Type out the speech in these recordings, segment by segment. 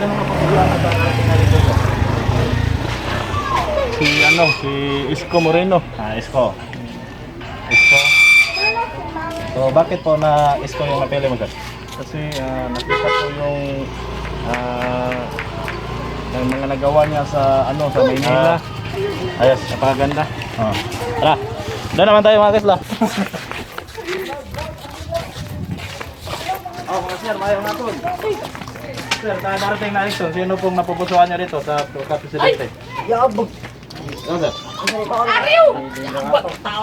Sino napupusuan mo sa darating na eleksyon, sir? Si ano, si Isko Moreno. Ah, Isko. Isko. So, bakit po na Isko yung napili mo, sir? Kasi nakita ko yung yung mga nagawa niya sa ano sa Maynila. Ayos. Napakaganda. Oh. Tara. Doon naman tayo, mga kasla. Oh, mga sir, mayroong hapon. Sir, sa darating na eleksyon, sino pong napupusuan niyo dito sa pagka-presidente? Yabog. Ikaw, sir.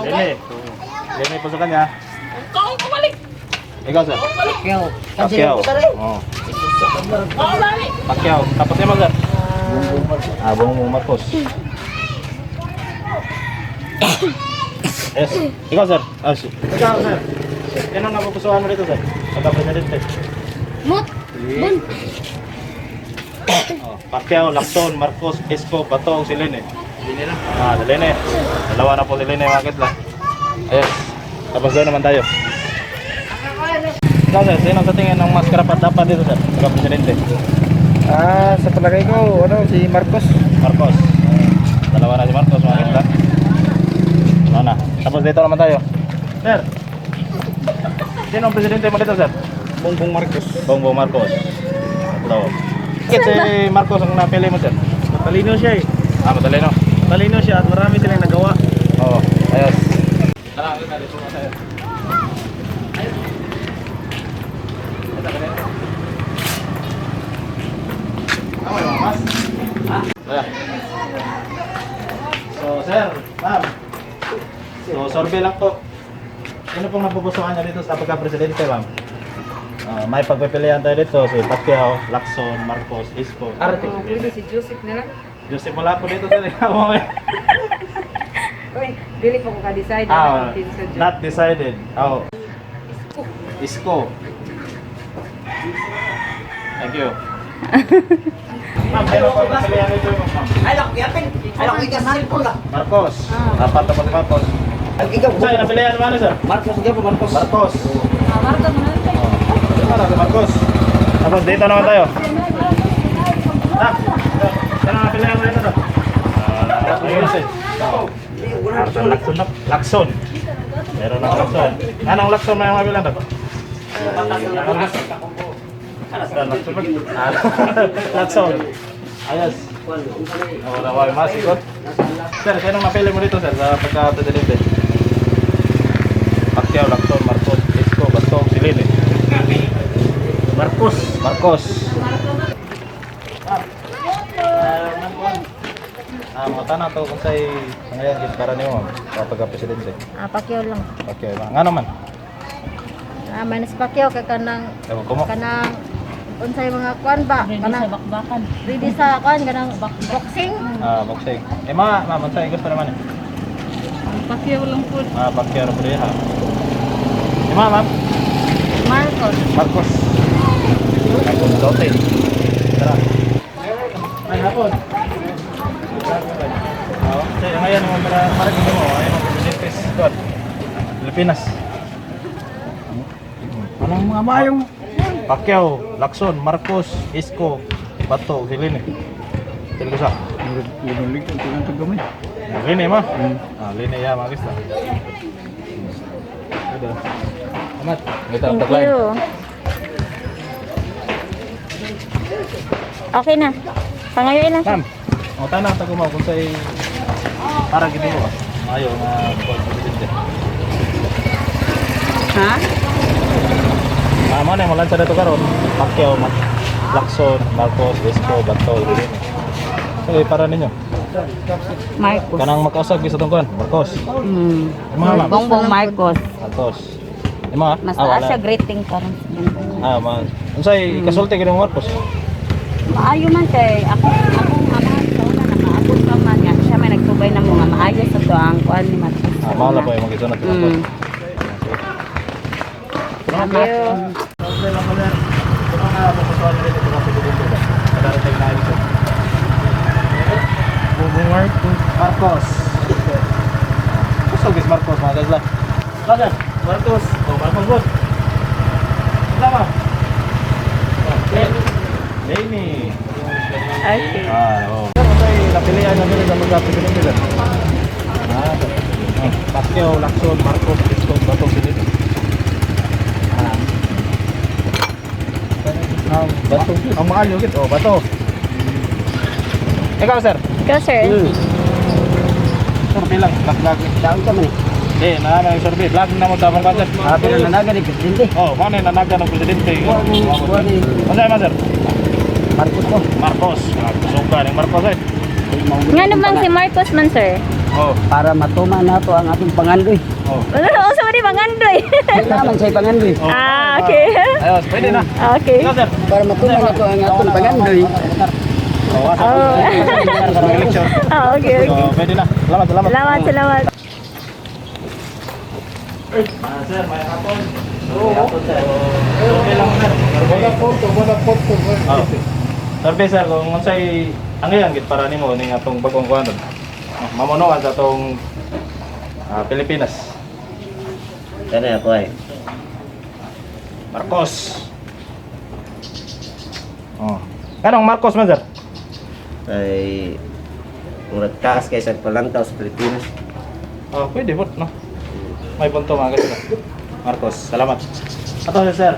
Lene. Lene, pusukan niya. Ikaw, sir. Pacquiao. Pacquiao. Oh. Pacquiao. Tapos niya, sir. Ah, Bongbong Marcos. Yes. Ikaw, sir. Ah, ikaw, sir. Sino napupusuan mo dito, sir? Pagka-presidente. Mut. Bun. Oh, Pacquiao, Lacson, Marcos, Isko, Bato, si Lene. Ah, si Lene. Dalawa na po si Lene, mga kitla. Ayos. Tapos doon naman tayo. Ikaw, sir, sino sa tingin ng mas karapat dapat dito, sir? Pagka presidente. Ah, sa palagay ko, ano, si Marcos. Marcos. Dalawa na si Marcos, mga kitla. Dalawa na. Tapos dito naman tayo. Sir. Sino ang presidente mo dito, sir? Bongbong Marcos. Bongbong Marcos. Tatlo. Bakit si Marcos ang napili mo, sir? Matalino siya eh. Ah, matalino. Matalino siya at marami silang nagawa. Oo, ayos. Tara, dito dito na tayo. Ito, ganito. Tama yung mga mas? Ha? Wala. So, sir, ma'am. So, survey lang po. Sino pong napupusuan niyo dito sa pagka-presidente, ma'am? Ah, may pagpipilian tayo dito, si Pacquiao, Lacson, Marcos, Isko. Arte. Oh, pwede si Joseph na lang. Joseph, wala po dito, sir. Uy, dili pa ko ka-decide. Ah, Ah, sa Joseph. not decided. Oh. Isko. Thank you. Ma'am, meron po pagpilian dito, ma'am. Ay, laki yapin. Ay, laki ka sa cellphone lah. Marcos. Apat na po si Marcos. Ay, ikaw. Saan, napilihan naman, sir? Marcos, ikaw, Marcos. Marcos. Ah, Marcos na lang. Oh. Si Marcos. Tapos dito naman tayo. Ah, saan ang napilihan mo dito? Ah, ayun, sir. Lacson. Lacson. Meron ng Lacson. Anong Lacson may mga bilang to? Lacson. Lacson. Ayos. Oh, wala wala masikot. Sir, sinong napili mo dito, sir, sa pagka-presidente? Pacquiao, Lacson, Marcos, Isko, Bastong, Silene. Marcos. Marcos. Ah, mga tanan to kung sa'y sa ngayon gid para nimo sa pagka-presidente. Ah, Pacquiao lang. Pacquiao ba? Ngano man? Ah, minus Pacquiao kay kanang Ewan ko mo. kanang unsay mga kwan ba? Ready Kanang sa bakbakan. ready sa kwan kanang boxing. Ah, boxing. Eh mga, ma'am, unsay gusto naman eh? Pacquiao lang po. Ah, Pacquiao ra pud ha. Eh mga, ma'am, Marcos. Marcos. Marcos Dote. Tara. Ay, hapon. Oo. Sir, ngayon naman para gito mo, ay mga presidente sa doon. Pilipinas. Anong mga mayong? Pacquiao, Lacson, Marcos, Isko, Bato, Silene. Sila ko sa. Lene ma. Ah, lene ya mga kisla. Ada. Amat. Kita Thank you. Okay na. Pangayoy lang. Ma'am, o tanang tago mo kung sa'y para gid mo ba? Maayo nga kuwan presidente. Ha? Ah, mo na mo lansa dito karon. Pacquiao, Lacson, Marcos, Isko, Bato, Lene. So, eh, para ninyo. Marcos. Kanang makausag bisa tong kuan, Marcos. Mga ma'am. Bongbong Marcos. Marcos. Ima? Mas Ah, taas wala. siya greeting karon. Ah, ma. Unsay kasulti kini mo, Marcos? Maayo man kay ako akong amahan sa una nakaabot pa man nga siya may nagtubay na mo nga maayo sa to ang kuan ni Marcos. Ah, mao na po yung mga si Marcos. Thank you. Okay lang po, sir. Sino nga pupusuan niyo dito sa presidente ba? Sa darating na eleksyon. Bongbong Marcos. Marcos. Kusog is Marcos, mga guys lang. Ba, sir? Marcos. Oh, Marcos, boss. Tama. Oh, okay. Leni. Okay. Ah, oo. Sir, unsay napilian na sila sa magka-presidente, sir? Ah, sir. Oh, Pacquiao, Lacson, Marcos, Isko, Bato, Silito. Ah, Bato. Ang maayo gid. Oh, Bato. Ikaw, sir. Ikaw, sir. Survey lang, vlog vlog. Daon ka man eh. Eh, na yung survey. Vlog na mo sa among sir. Ah, pero nanaga ni presidente. Oh, mao na nanaga ng presidente. Ano man, sir? Marcos ko. Marcos. Marcos ka ni Marcos eh. Nga naman si Marcos man, sir. Oh, Para matuma na to ang ating pangandoy. oh. Wala na, usa man mangandoy. Wala man siya'y pangandoy. Oh. Ah, okay. Ayos, pwede na. Okay. Ikaw, sir. Para matuma na to ang atong pangandoy. Oh, asa. Oh. Election. Ah, okay, okay. So, pwede na. Salamat, salamat. Salamat, salamat. Ah, sir, may hapon. Oo. Hapon, sir. Survey lang, sir. Survey. Wala photo, wala photo. Oh. Survey, sir, kung unsay ang iyang gid para nimo ning atong bagong kuan. Mamunuan sa atong Pilipinas. Kana ako ay. Marcos. Oh. Anong Marcos man, sir? Ay murag taas kay sa palantaw sa Pilipinas. Oh, pwede po, no? May punto mga guys. Marcos, salamat. Ato si sir.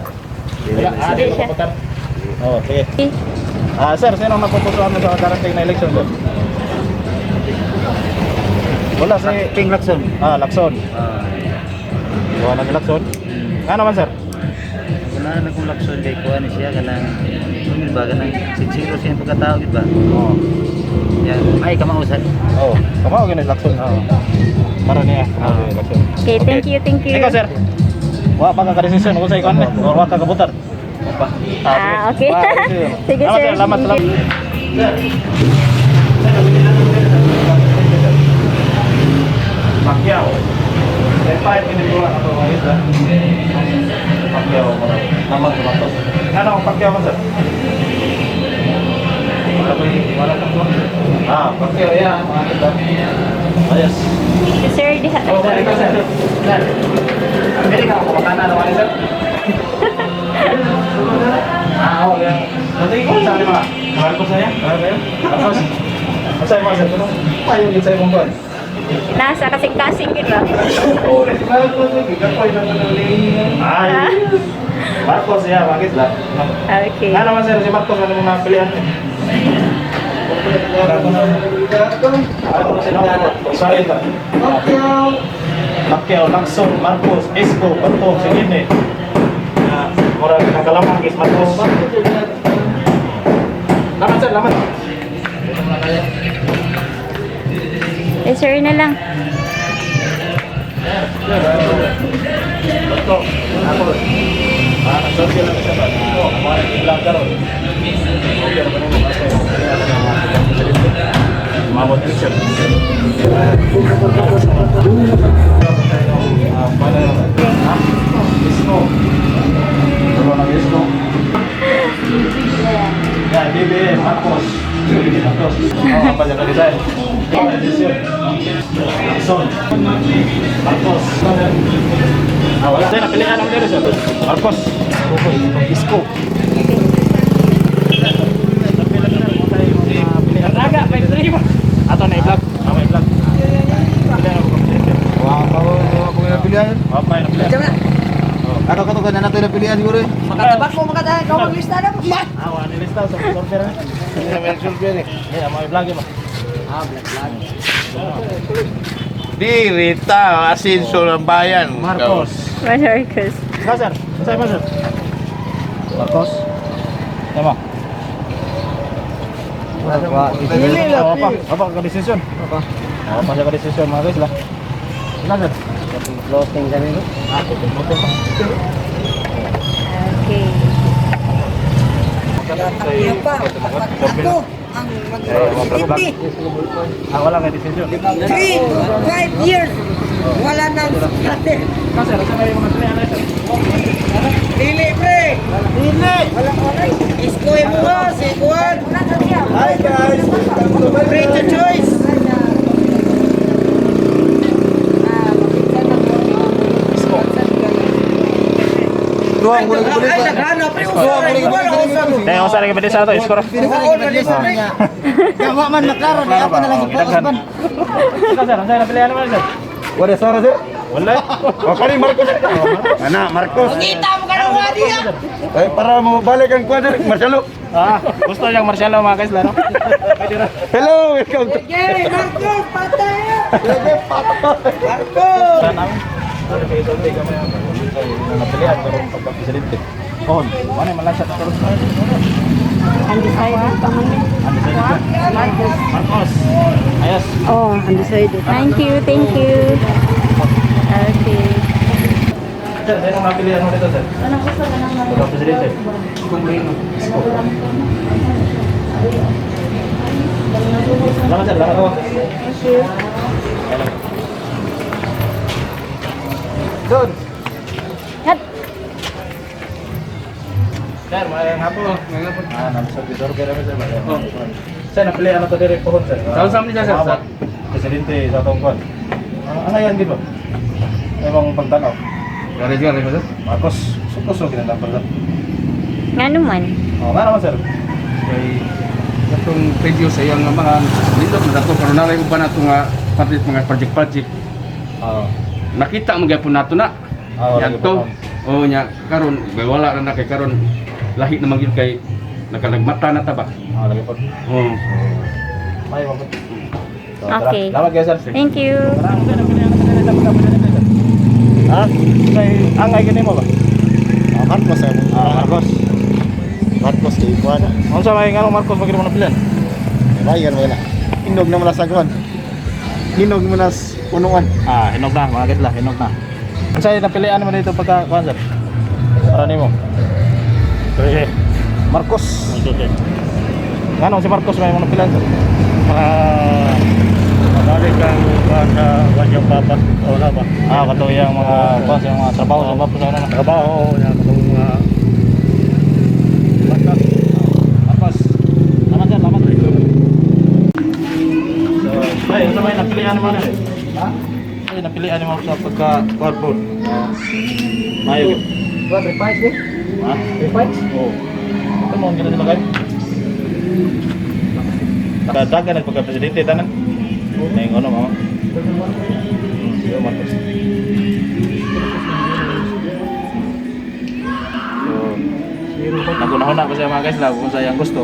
Dili Wala, na di siya. ko kaputar. Oh, sige. Ah, sir, sino ang napupusuan mo sa darating na election, sir? Wala si King Lacson. Ah, Lacson. Wala si Lacson. Ano man, sir? Wala na kung Lacson kay kuha ni siya kanang tumil ba kanang sincero siya ang pagkatao gid ba. Oo. Yan ay kamausan. Oh, kamao gini Lacson. Oo. Para niya, kamao gini Lacson. Okay, thank you, thank you. Ikaw, sir. Wa pa ka ka-desisyon kung sa ikaw ni. Or wa ka kabutar. Pa. Ah, okay. Wa ka desisyon. Sige, Salamat, sir. Salamat, Thank salamat. you. Sir. Sir, nabili natin sir. Pacquiao. May five ginagawa na ito mga isa. Pacquiao mo na. Namang tumatos. Ano ang Pacquiao mo, sir? Wala pa yung- wala pa po. Ah, Pacquiao yan. Mga kita. Ayos. Si Sir, diha. Oh, balik ka, sir. Sir. Pwede ka kumakana naman, sir. Ah, okay. Nanti ko sa mga. Marcos na yan? Marcos? Marcos. Masaya mga sir. Ano? Payo yun sa imong kuwan. Nasa kasing-kasing gid ba? Ay. Marcos ya, bagis lah. Okay. Ano naman sir, si Marcos ano mong napilihan? Sorry ba? Pacquiao, Lacson, Marcos, Esco, Bato, sige eh. Na, murag nakalamang is Marcos. Laman sir, laman. Eh, sir na lang. Bato, ako. Ah, nagsorti lang siya ba? Oo, mga nag-vlog karon. Okay, ano ba nimo? Mamot picture. Ah, paano yun? Ha? Isko. Tulo ng isko. Yeah, BBM, Marcos. Marcos. Oh, pa dyan design. Lacson. Marcos. Ah, wala. Sir, napilihan ako dito, sir. Marcos. Isko. Raga, may three. Ato na i-vlog. Ah, may vlog. Pilihan ako presidente. Wala pa wala pa napilihan. Wala pa napilihan. Ano ka to ka na natin napilihan siguro eh. Makatabak mo, makatahan. Ikaw maglista na. Ah, wala nilista sa software. Hindi na may eh. Hindi, mga i-vlog yun ba? Dirita, asinso ng bayan. Marcos. Marcos. Ikaw, sir. Saan mo, sir? Marcos. Tama. Wala pa. Wala pa ka-desisyon. Wala pa siya ka-desisyon, mga guys lah. Wala, sir. Floating kami no. Ah, floating pa. Okay. Pa, ako ang mag-presidente. Ah, wala ka desisyon. 3 to 5 years. Wala nang scatter. Ikaw, sir. Saan may mga pilihan na, sir? Dili, pre. Dili. Wala, wala. Isko mo ba? Si Juan. Hi guys. Welcome to my Free to choice. Isko. Duha, murag Ay, kulit. naghana, pre. pre, usa ra, wala usa. Kaya usa ra ka sa ato, iskor. Gawa man maklaro, di ako na lang ipuos man. Ikaw sir, unsay napilian mo sir? Wala sara sir. Wala. O kani Marcos. Ana Marcos. Kita mo ka nga diya. Eh para mo balik ang kuan sir, Marcelo. Ah, gusto niyang Marcelo mga guys, laro. Pwede ra. Hello, welcome to. Jerry Marcos, patay. Marcos. Sana namin. Sorry, kay Isolde kami ang napilian karong pagka-presidente. Oh, wala man lang siya tatulog. Undecided pa man. Undecided ka. Marcos. Marcos. Ayos. Oh, undecided. Thank you, thank you. Okay. Sir, sino napilian mo dito, sir? Pagka-presidente. Isko. Salamat sir, salamat. Thank you. Doon. Hat. Sir, maayong hapon. Ah, nasa Bidor ka naman sir. Oh. Sir, napilian na to dire pohon sir. Saan sa amin siya, sir? Umabot. Presidente sa atong kuan. Ang angayan di ba? Emang pagtanaw. Gari gari sir. Marcos, suko ginatapal lang. Nga naman. Oh, nga naman sir. Kay katong previous sa iyang mga nindot na dato karon naray uban nato nga project mga project project. Oo. Nakita mo gyapon nato na. Ah, wala Yan to. Oh nya karon wala ra na kay karon lahi na man gyud kay nakalagmata na ta ba. Ah, lagi po. Oh. May mabot. So, tara. Okay. Salamat kayo sir. Thank you. Tara, sir, napilian na to dire sa pagka-presidente sir. Ha? Say, angay gani mo ba? Ah, Marcos sir. Ah, Marcos. Marcos kay kuan. Unsa may nganong Marcos magin mo napilian? Bayan mo na. Hinog na mula sa kuan. Hinog mo na sa punuan. Ah, hinog na, mga kitla, hinog na. Unsa yung napilian mo dito pagka kuan sir? Para nimo. Sige. Marcos. Ngano si Marcos may mga napilian sir? Para mabalik ang kuan sa kanyang papa. Wala ba? Ah, kato yung mga kuan sa mga trabaho sa mga sa ano. Trabaho niya katong mga bata. Marcos. Salamat sir, salamat. So, ay, unsa may napilian mo na? Ha? Ay, napilian mo sa pagka kuan po. Mayo. Wa refight eh. Ha? Refight. Oo. Ito mo ang ginagawa kayo. Kadagan ang pagka-presidente, tanan. Ngayon ano, mama. Sige, Marcos. So, nagunahon ko siya mga guys lang kung sayang gusto.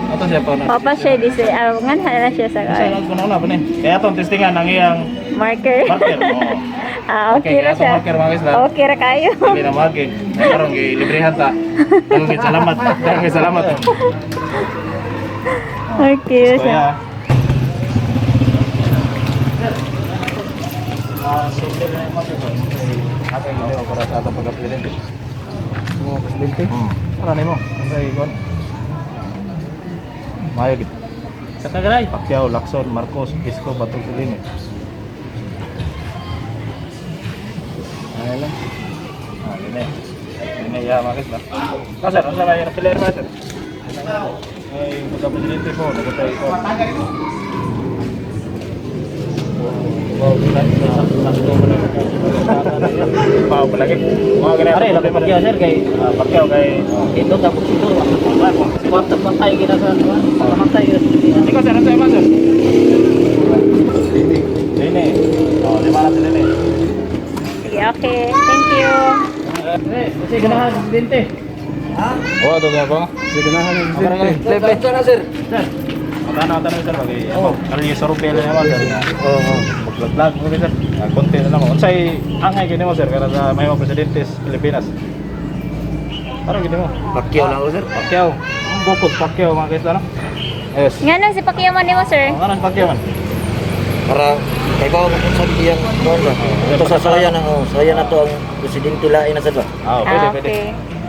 Ato siya pa na. Papa siya di siya. Ah, nga na siya sa Siya nagunahon pa ni. Kaya atong testingan ang iyang marker. marker. Oo. Ah, okay Okay, ra kaya atong siya. marker mga guys lang. Okay ra kayo. Dili na magi. Ay karon gi librehan ta. Daghang salamat. Daghang salamat. Okay ra So, siya. yeah. Ah, so, sila yung mga ito. Ate, hindi mo para sa atong pagka-presidente. Mga presidente. Para nimo, sa ikon. Mayo gid. Sa kagaray. Pacquiao, Lacson, Marcos, Isko, Batong Silini. Ay lang. Ah, yun eh. Yun eh, yeah, mga guys, ba? Ah, sir, ano sa may napilihan mo, sir? Ay, pagka-presidente po, nagkatay ko. Wow, palagi. Mga ganyan. Are, labi Pacquiao, sir, kay- Ah, Pacquiao kay Ito tapos ito. Kwarta patay gina sa patay gina sa Pilipinas. Ikaw sir, ano sa'yo man sir? Lini. Oh, lima na si Lini. Sige, okay. Thank you. Kasi ganahan presidente. Oh, ito nga ba? Sige na ang presidente. Play play na sir. Sir, matanaw tanong sir bagay. Ako, karon yung sorupel na naman sir. Oo. Mag-vlog mo sir. Ah, konti na lang. Unsay angay gini mo sir kada sa may mga presidente sa Pilipinas? Parang gini mo. Pacquiao lang ako sir. Pacquiao. Ang bukod Pacquiao mga guys ano? Yes. Nga nang si Pacquiao man nimo, sir. Oh, nga Pacquiao man. Para kay ba kung sa iyang kuan ba. Ito sa saya na oh, saya na to ang presidente lain na sa ba. Ah, pwede, Ah, pwede. okay.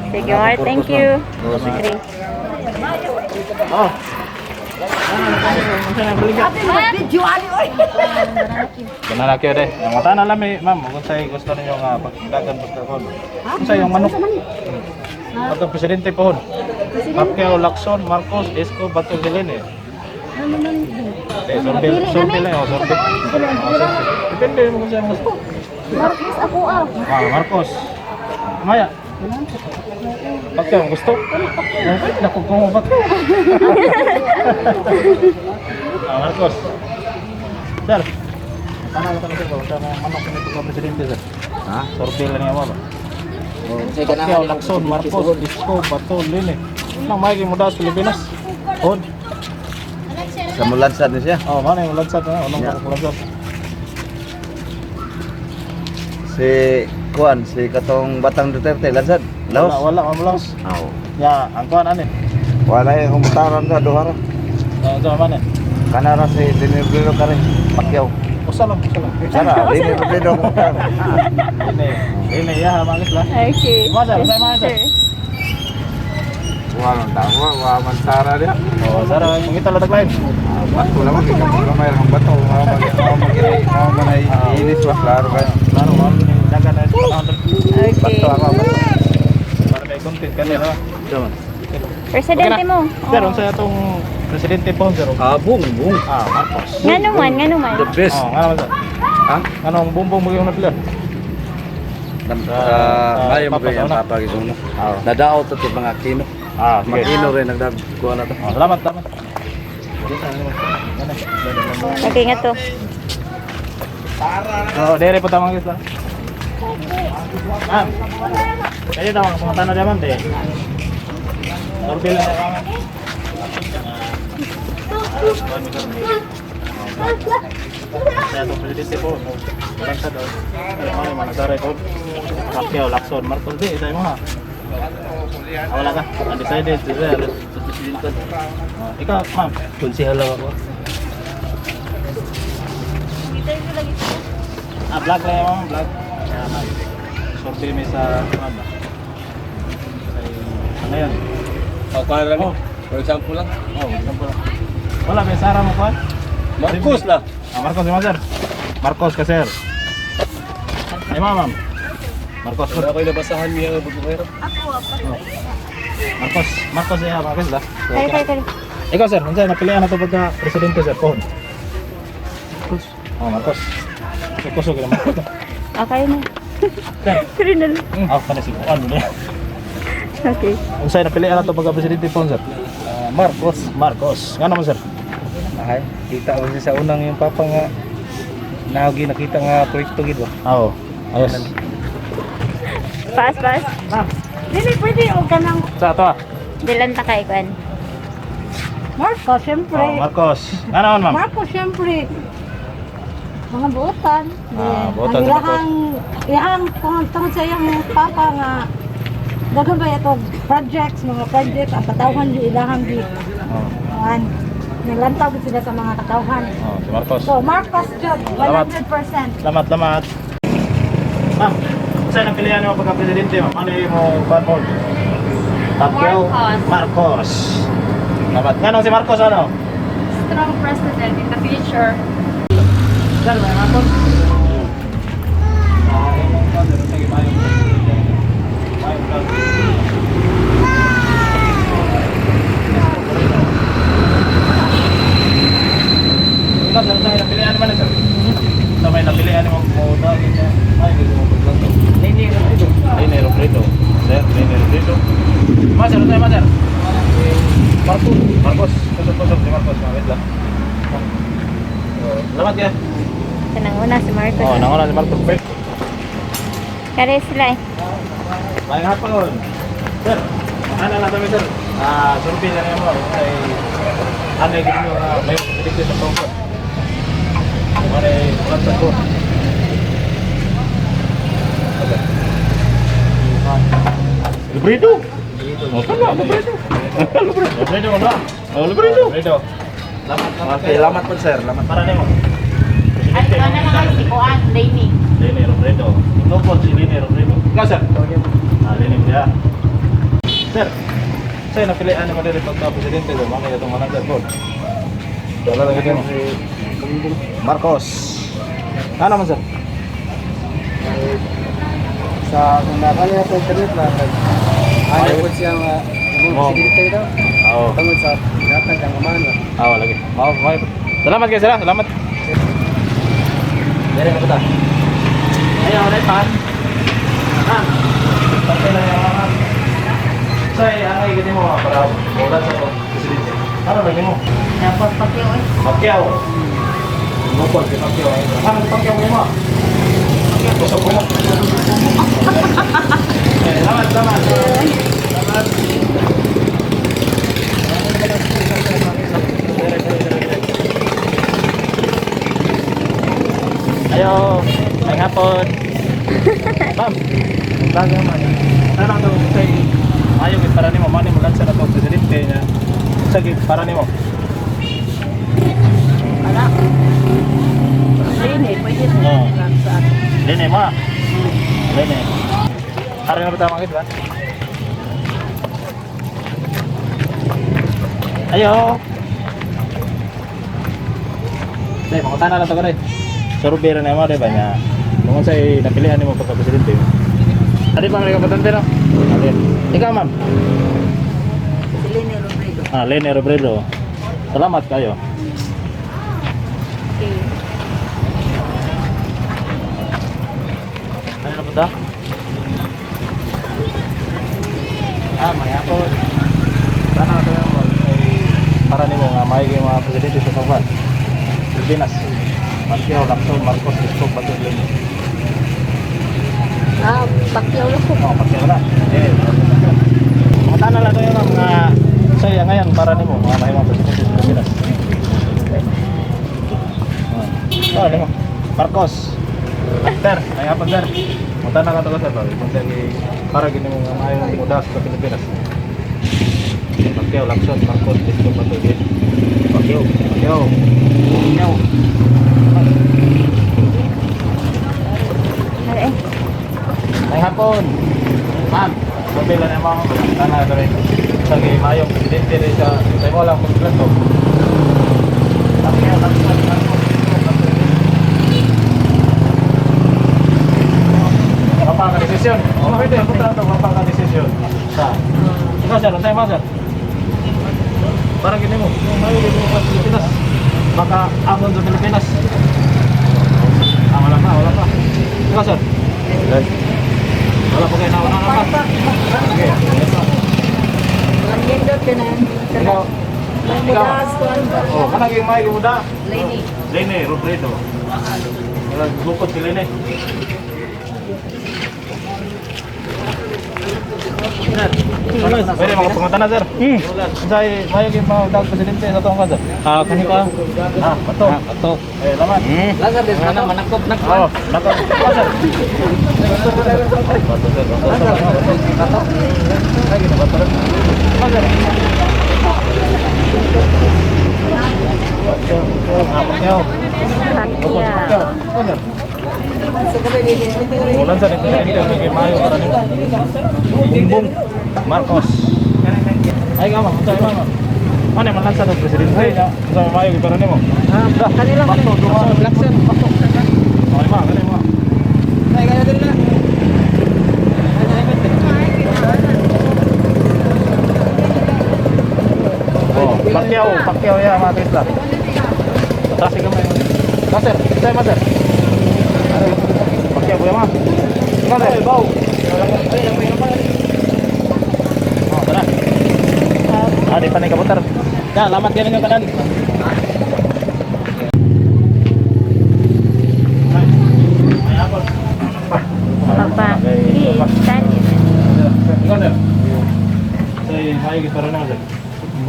Sige, Mar. Thank you. Oo, sige. Three. Oh. Video ali oy. Ganun na kayo de. Ang mata na lang eh, ma'am, kung sa'yo gusto ninyo nga pagdagan pagkakon. Kung sa'yo yung manok. Pagka presidente po. Pacquiao, Lacson, Marcos, Isko, Bato, Zelene. Eh, sorbil, sorbil lang, oh, sorbil. Oh, sorbil. Depende mo kung sa'yo gusto. Marcos ako ah. Ah, Marcos. Maya. Pacquiao, gusto? Okay, naku kung Pacquiao. Ah, Marcos. Sir. Tanong ko sir, sa mga manok ni pagka presidente sir. Ha? Survey lang niya ba? Say Pacquiao, Lacson, Marcos, Isko, Bato, Lini. Nang may mo sa Pilipinas. On. Sa mulansad ni siya. Oh, mana yung lansad na, unang Yeah. lansad. Si Kuan, si katong Batang Duterte, lansad. Wala, Laos. wala, wala, laos. Aw. Ya, ang kuan ani. Wala yung humutaran sa duha ra. Oh, ito man eh. Kanara si Leni Robredo kare, Pacquiao. Usa lang, usa lang. Sana, Leni Robredo kung mutaran. Lini, lini ya, mangis lah. Okay. Masa, masa, masa. Sir. Wala man tawa, wala man tara dia. Oh, sara, mangita lang taglain. Bato lang man gamay lang bato, mao man mao man ay inis ba klaro kayo. Klaro, wala ni dagan na sa Okay. Bato ako bato. Para may content kanila. Presidente mo. Sir, unsa atong presidente po, sir? Ah, bung, bung. Ah, Marcos. Ngano man, ngano man. The best. Oh, ngano man sir? Ha? Anong bumbong mo yung napila? Ayaw mo Papa, kayo sa una. papa gisuno. Nadaot to mga kino. Ah, sige. Makino rin nagdagkuha na to. Oh, salamat, salamat. Okay nga to. Oh, dere po tamang isla. Ma'am. Kayo daw ang pangutana diyan, ma'am, de. Survey lang tayo, ma'am. Kaya itong presidente po, walang sa daw. Ay, mga mga nasaray po. Pacquiao, Lacson, Marcos, di, isa mo ha. Ah, wala ka. Undecided, si sir. Sa presidente. Ah, ikaw, ma'am. Konsehal lang ako. Ah, vlog lang yan, ma'am, vlog. Kaya, ma'am. Survey may sa, ma'am. Ay, ano yan? Oh, kuha lang. Oh. For example lang. Oh, example lang. Wala, may Sara mo kuhan? Marcos lah. Ah, Marcos, si sir. Marcos ka, sir. Ay, ma'am, ma'am. Marcos, Wala ko'y nabasahan niya ang bubuhero. Marcos, Marcos ya, Marcos lah. Kaya, kaya, kaya. Ikaw, sir, unsa napilian na to pagka presidente, sir, pohon? Marcos. Oh, Marcos. Marcos, okay naman. Okay na. Sir. Pero na lang. Ah, kana si Kuan mo. Okay. Unsa napilian na to pagka presidente pohon, sir? Ah, Marcos. Marcos. Nga naman, sir? Ay, kita ko siya sa unang yung papa nga naagi nakita nga proyekto gid ba. Oo. Ayos. Pass, pass. Dili pwede og kanang Sa ato ah. Dilan ta kay kwan. Marcos, syempre. Oh, Marcos. Nga naman, ma'am? Marcos, syempre. Mga buotan. Ah, buotan Ang sa ilahang, ilahang, kung tungod sa iyang papa nga, daghan ba ito projects, mga projects, ang katawhan di ilahang di. Oh, Kuan. Naglantaw gid sila sa mga katawhan. oh, si Marcos. So, Marcos jud, Salamat. 100%. Salamat, salamat. Ma'am, unsa napilian mo pagka presidente, ma'am? Ano yung mo kuan mo? Pacquiao? Marcos. Marcos. Salamat. Nga nung si Marcos ano? Strong president in the future. Sir, may hapon. Ah, imong kuan, sir, sige, maayong maayong vlog. Ikaw, sir, sa napilian man sir. Sa may napilian mo mo tawag niya. Ay, gusto mo paglanto. Lini Robredo. Lini Robredo. Sir, Lini Robredo. Ma, sir, tayo, ma, sir. Marcos. Marcos. Kusog, kusog si Marcos. Wait lang. Oh, Salamat ya. Nanguna si Marcos. Oh, nanguna si Marcos. Wait. Kare sila eh. Maayong hapon. Sir, ano lang kami sir? Ah, survey lang mo. Ay, ano yung mo may predicted sa tungkol. Ano yung ulat sa ko? Librito! Oh, tama, librito. Librito ba? Oh, librito. Librito. Okay, lamat po sir, lamat. Para nimo. Ay, ikaw na lang si Kuan, Lainey. Lene Robredo. Ikaw po si Lene Robredo. Ikaw sir. Ah, Lene siya. Sir, sir, napilian mo diri pagka presidente do, mga itong manager board. Wala lang ito. Marcos. Ano man sir? Sa kung nakanya sa internet na ayaw po siya nga Mo. presidente daw. Oo. Tungod sa ginatag ang amahan ba. Oo, lagi. Mao, mao. Salamat guys, sir. Salamat. Dere na kita. Ayaw, wala pa. Ah. Pantay lang yung mga. Unsay angay gani mo para ulan sa to presidente? Ano lagi mo? Dapat Pacquiao eh. Pacquiao. Bukod kay Pacquiao. Ano Pacquiao mo mo? Busog ko mo. Eh, salamat, salamat. Salamat. Ayo, may hapon. Ma'am, bago man. Ano to say ayo gid para nimo mani mo lansa na to presidente niya. Sa gid para nimo. Ala. Lene, pwede na. Oo. Sa akin. Lene ma. Lene. Ari na ba tama gid ba? Ayo. Dai, mangutana lang to ko dai. Survey ra na mo dai ba niya. Kung unsay napilihan nimo pagka presidente. Adi pa may kapatante no? Adi. Ikaw ma'am. Si Lene Robredo. Ah, Lene Robredo. Salamat kayo. Okay. Ano na punta? Ah, may hapon. Sana ito yung ay para nimo nga may mga presidente sa Taiwan. Pilipinas. Pacquiao, Lacson, Marcos, Isko, Bato, Lene. Ah, Pacquiao lang po. Oh, Pacquiao na. Eh, mga lang tayo mga saya ngayon para nimo mga may mga presidente sa Pilipinas. Ah, oh, nimo. Marcos. Sir, ay hapon sir. Mutana ka to sir, bago kung para gini mo nga maayo muda sa Pilipinas. Pacquiao, Lacson, Marcos, Isko, Bato, Lene. Pacquiao, Pacquiao. Pacquiao. Ay, May hapon. Ma'am, sabi lang naman ako. Sana ito rin. Sa kay Mayong presidente rin sa sa mo lang magplato. Pacquiao, Lacson, Marcos, Isko, Bato, Lene. Mapaka desisyon. Oh, pwede punta to mapaka desisyon. Sa. Ikaw sir, unsay mo sir? Parang gini mo, yung mayo dito sa Pilipinas. Baka amon sa Pilipinas. Ah, wala pa, wala pa. Ikaw sir. Wala pa kayo na, wala na pa. Okay, wala pa. Ang nindot ka na. Ikaw, ikaw. Oh, kanang yung mayo muda. Lene. Lene, Robredo. Wala, bukod si Lene. Pwede mga pangunta na, sir. Unsay mayo gyud mga dag presidente sa tong sir? Ah, kani pa. Ah, bato. Ah, bato. Eh, laman. Lasa des mana manakop nak. Oh, nako. Oh, sir. Bato, sir. Bato, sir. Bato. Ay, gina, bato rin. Oh, sir. Ah, Pacquiao. Bukod sa Pacquiao. Pacquiao. Oh, sir. Ulan sa presidente may mayo para nimo. Bumbong Marcos. Ay nga ma'am, unsa ma'am? Ano man lang sa presidente niya? Unsa may mayo para nimo? Ah, kanila Bato, duha, Lacson. Okay ma, kani mo. Ay kaya dili na. Oh, Pacquiao, Pacquiao ya mga Tesla. Tasi gamay. Master, sir, master. Pacquiao kuya ma. Ikaw sir. Baw. Oh, tara. Ah, di pa na kabutar. Ya, lamat kayo ninyo tanan. Ay, hapon. Papa. Okay, tani. Ikaw sir. Say, mayo gid para na sir.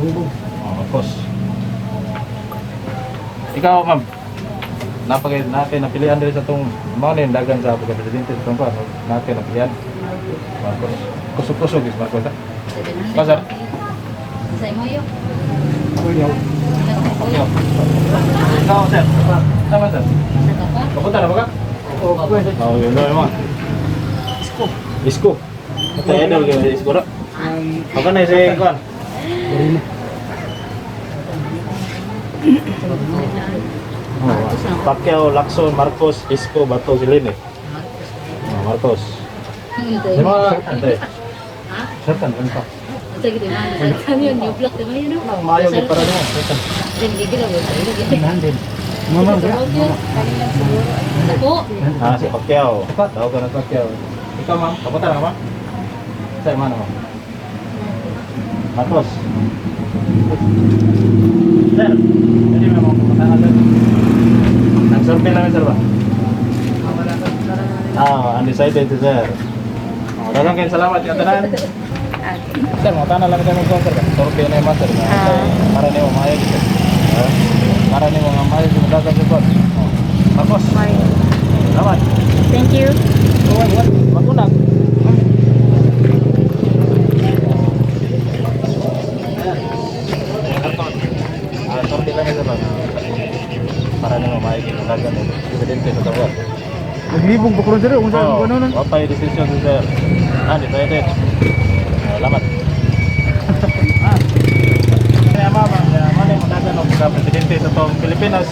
Bumbong. Oh, Marcos. Ikaw, ma'am. Napagay natin napilian diri sa tong mao ni dagan sa pagka-presidente sa tong pa. Natin napilian. Marcos. Kusog-kusog is Marcos. Ha? Ikaw, sir. Sa imo yo. Pacquiao. Ikaw, sir. Tama, sir. Papunta na ba ka? Oo, pwede. Oo, yun na mo. Isko. Isko. Ito, idol kayo, Isko ra. Ako na si Kwan. Oh, Pacquiao, Lacson, Marcos, Isko, Bato, si Lene. Oh, Marcos. Di ba? Ante. Satan, ano pa? Ang mayo gid para nimo. Satan. Ah, si Pacquiao. Tawag ka na Pacquiao. Ikaw, ma'am. Kapunta na ka, ma'am? Sa mano mo? Marcos. Sir, pwede mo akong pumunta sir. Nag-survey namin sir ba? Ah, undecided si sir. Oh, daghang kayong salamat yung tanan. Sir, mga tanan lang tayo mag sir. Survey na yung sir. Ah. Para niyo maayo dito. Para niyo mga maayo sa dagang sa boss. Marcos. Salamat. Thank you. Magunag. Ah, sorry lang isa ba? Para nimo maigi ng dagan ng presidente sa tawag. Naglibog ba karon sir? Unsa Oh, ang ano wa pa'y decision si sir. Ah, decided. Ah, salamat. Ah. Kaya mama, mali mo dagan og presidente sa tong Pilipinas.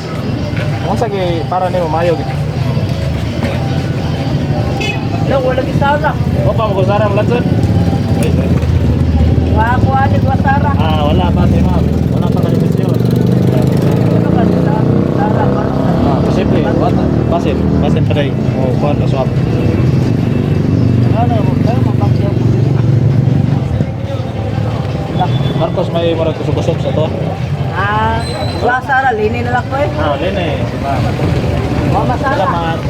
Unsa kay para nimo maayo gid? No, wala gisara. Wa pa mo kusara mo sir. Wait, wait. Wa ko ani wasara. Ah, wala pa si ma'am. Wala pa ka desisyon. Ano ba sila? Sara Ah, posible. Wala. Basin. Basin pa rin. O, kuhan na swap. Ano, pero mapakyaw Marcos, may murag kusog-kusog sa to. Ah, wasara lini na lang ko eh. Ah, wala na eh. Si ma'am. Wa masara. Salamat.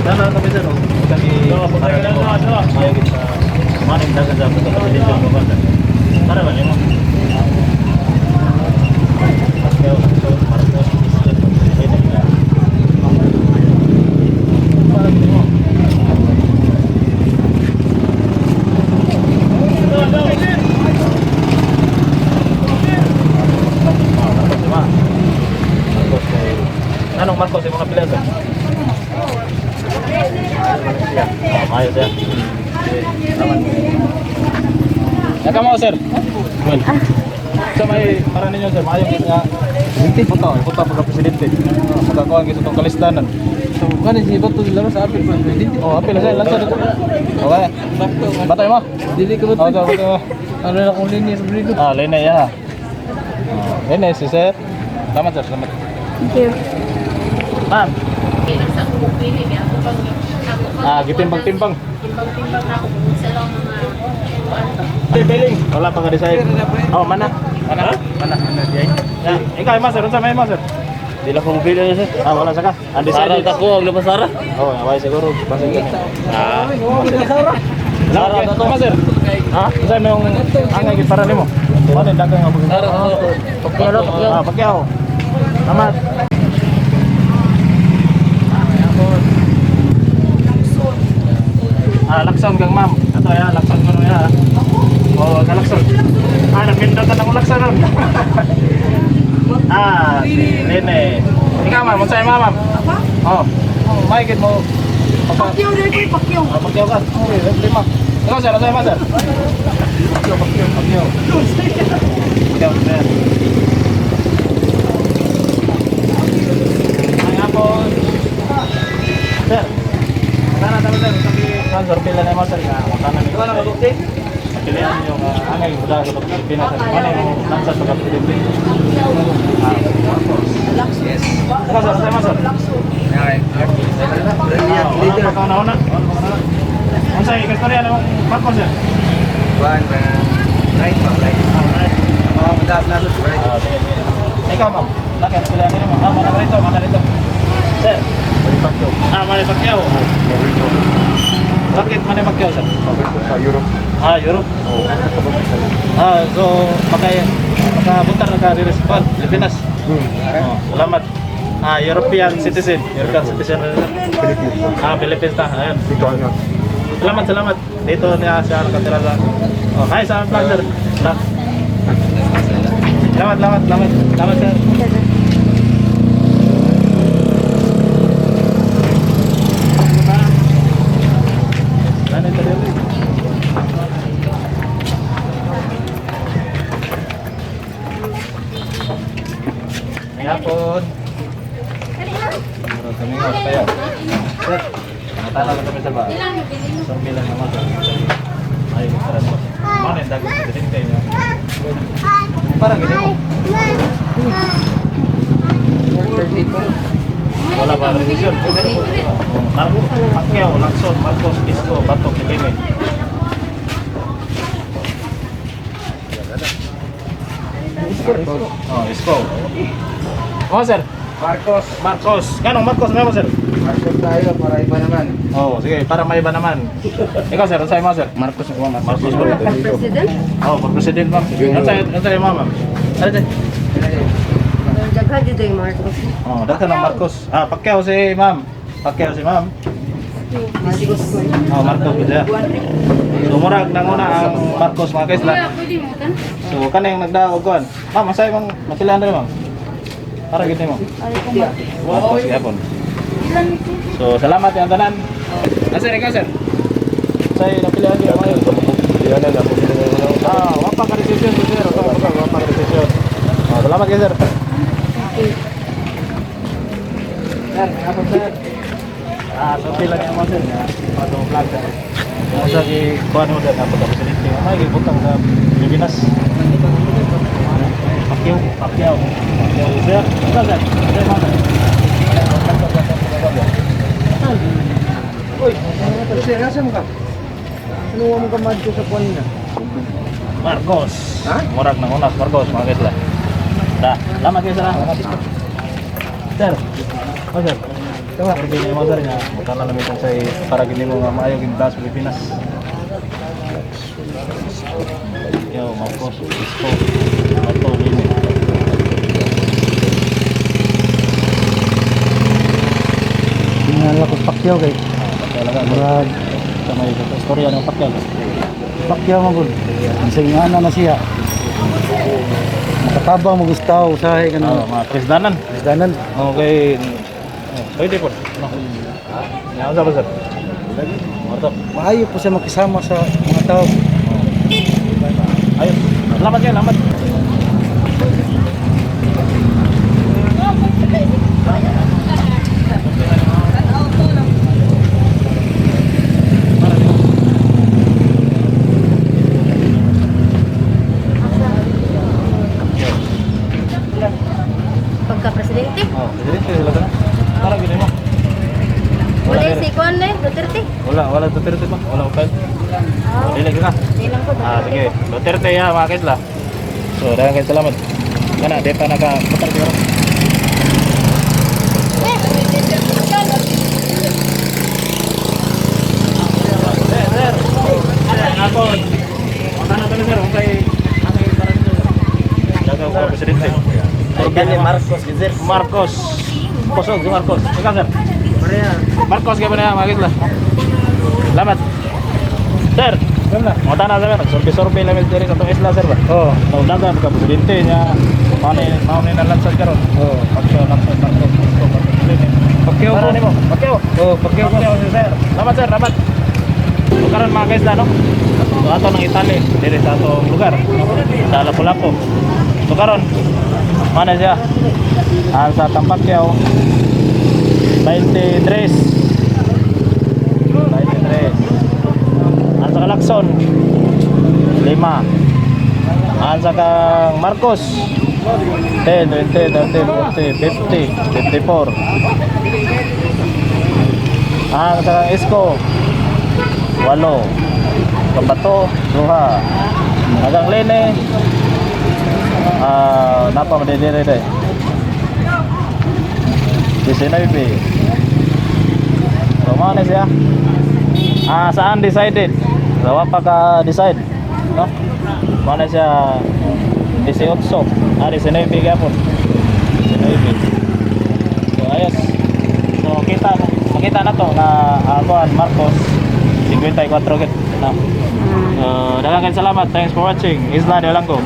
Sana kami sir, oh. Kami para nimo. Ayaw gid sa maning dagan sa pagka-presidente mo ba? Para ba nimo? Pacquiao, Lacson, Marcos, Mr. Presidente. Para nimo. Ah, Marcos, di ba? Marcos kay Anong Marcos yung mga pila sir? Oh, maayo siya. Salamat. Nakamo sir. Well. So may para ninyo sir, maayo gid nga presidente. Puto, puto pagka presidente. Pagkakuha gyud sa tong kalisdanan. So kani si Bato laro sa apil pa presidente. Oh, apil sir, lansa dito. Okay. Batay mo. Dili ka Oh, ba? bato mo. Ano na akong linya sa brido. Ah, lene ya. Oh, lene si sir. Salamat sir, salamat. Thank you. Ma'am. Ah, gitimbang-timbang. Timbang-timbang na ako kung sa lang mga Piling. Wala pa ka decide. Oh, mana? Mana? Mana? Ya, ikaw ma sir, unsa may ma sir? Di lang ko mobile na sir. Ah, wala sa ka. Undecided. Sara ko, ang labas sara. Oh, away siguro basin ka. Ah. Sara to ma sir. Ha? Unsa may yung angay gid para nimo? Wala dagang nga Sara to. Pagkalo, Ah, Pacquiao. Salamat. Ah, Lakson kang ma'am. Ato ya, Lakson kuno ya. Oh, ka Lakson. Ah, napindot na akong Lakson ron. Ah, si Lene. Ikaw ma'am, unsay ma'am? Ma'am? Oh. May gid mo. Pacquiao dai ko Pacquiao. Ah, Pacquiao ka. Okay, lima. Ikaw sir, unsay ma'am sir? Pacquiao, Pacquiao, Pacquiao. Pacquiao, sir. Ay, hapon. Sir. Sana tama sir, sabi sponsor pila na mo sir nga kana ni. Wala ka bukti? Pilihan yung angay mula sa Pilipinas. Ano yung lansa sa Pilipinas? Ah, Marcos. Yes. Ikaw sir, sir, sir. Brilliant leader. Wala pa na. Unsa istorya nimo Marcos sir? One, right pa, right. Mga madap na right. Ah, sige, sige. Ikaw ma'am, bakit pilihan nimo? Ah, mana rito, mana rito. Sir. Ah, Manny Pacquiao. Bakit Manny Pacquiao sir? Sa Europe. Ah, Europe. Ah, so makay makabutar na ka diri sa Japan, Pilipinas. Oh, salamat. Ah, European citizen, European citizen. Philippines. Ah, Philippines na. Ayun. Dito ano. Salamat, salamat. Dito niya siya nakatira sa. Oh, hi sa vlog sir. Vlog. Salamat, salamat, salamat. Salamat sir. Ano ito dito? Ay, hapon. Murag kami nga kaya. Sir, natala lang kami sa ba. Survey lang naman sir. Ay, tara mo. Mana yung dagat sa presidente niya? Parang ganyan mo. 138. Wala pa desisyon. Marcos, Pacquiao, Lacson, Marcos, Isko, Bato, Pilime. Oh, Isko. Oh, sir. Marcos. Marcos. Ganong Marcos na mo, sir? Marcos tayo para iba naman. Oh, sige, para maiba naman. Ikaw, sir, unsay mo, sir? Marcos ako, Marcos. Marcos ba? President? Oh, for president, ma'am. Unsay mo, ma'am? Ano sir? Daghan dito yung Marcos. Oh, daghan ng Marcos. Ah, Pacquiao si ma'am. Pacquiao si ma'am. Marcos. Oh, Marcos ba siya? So, murag nanguna ang Marcos, mga kaisla. So, kaning nagdaog kuan. Ma'am, masay mong matilan diri, ma'am. Para gid nimo. Marcos gyapon. So, salamat yang tanan. Ah, sir, ikaw, sir. Say napilihan niyo mga. Ah, wa pa ka desisyon, sir. Wa pa ka desisyon. Ah, salamat kayo, sir. Sir, hapon, sir. Ah, so pila niya mo, sir. Pato vlog, sir. Kung sa gi kuan mo sir, dapat ako presidente. May gibutang sa Pilipinas. Pacquiao, Pacquiao. Pacquiao, sir. Ikaw, sir. Sir, ma'am, sir. Uy, sir, nasa mo ka? Ano mo ka madto sa kuan na? Marcos. Murag nang unas Marcos, mga kaisla. Da, salamat kayo, sir. Ah. Sir. Oh, sir. Tama. Pero niya mo, sir, nga mutana namin kung say para gini mo nga maayo gini sa Pilipinas. Yo, Marcos, Isko, Bato, Lini. Tingala ko Pacquiao kay Talaga, murag sa may istorya ng Pacquiao. Pacquiao man gud. Ang singana na siya. Makatabang mo gustaw usahay Oh, kanang mga presdanan. isdanan. Okay. Oh, pwede po. No. Yan sa ba, sir? Marto. Maayo po siya makisama sa mga tao. Ayos. Salamat kayo, salamat. Pagka-presidente. Oh, presidente sila ka na. Para gini mo. Wala si Kuan na Duterte. Wala, wala Duterte pa. Wala pa. Dili ka. Di lang ko. Ah, sige. Duterte ya, mga kaisla. So, daghang kayo salamat. Kana, di pa naka putar siguro. Sir, sir. Sir, ako. Ano to, sir? Unsay ang para nito, sir? Daghang ko presidente. Gani Marcos, sir. Marcos. Kosog si Marcos. Ikaw, sir. Marcos kaya ba na, mga kaisla? Salamat. Sir, mga tanan sir, nagsurvey-survey lang diri sa itong isla, sir ba? Oh, Naudagan ka presidente niya. Mao ni nalansad karon. oh. Pacquiao, Lacson, Marcos, Isko, Marcos, Lini. Pacquiao Para po. nimo, Pacquiao. Oh, Pacquiao po. Pacquiao si sir. Salamat, sir, salamat. So karon, mga kaisla, no? So ato ng Italy diri sa atong lugar. Sa Lapu-Lapu. So karon mana siya? Ang sa Tampacquiao 23. 23. Ang sa Lacson 5. Ang sa kang Marcos 10, 20, 30, 40, 50, 54. Ang sa kang Isko 8. Kabato, duha. Hanggang Lene, ah, napa madidire de. 19. So, mao na siya. Ah, saan decided? So, wa pa ka decide, no? Mao na siya 18. Ah, 19 gyapon. 19. So, ayos. So, kita makita na to na kuan Marcos 54 gid, no? So, daghang salamat. Thanks for watching. Isla de Olango.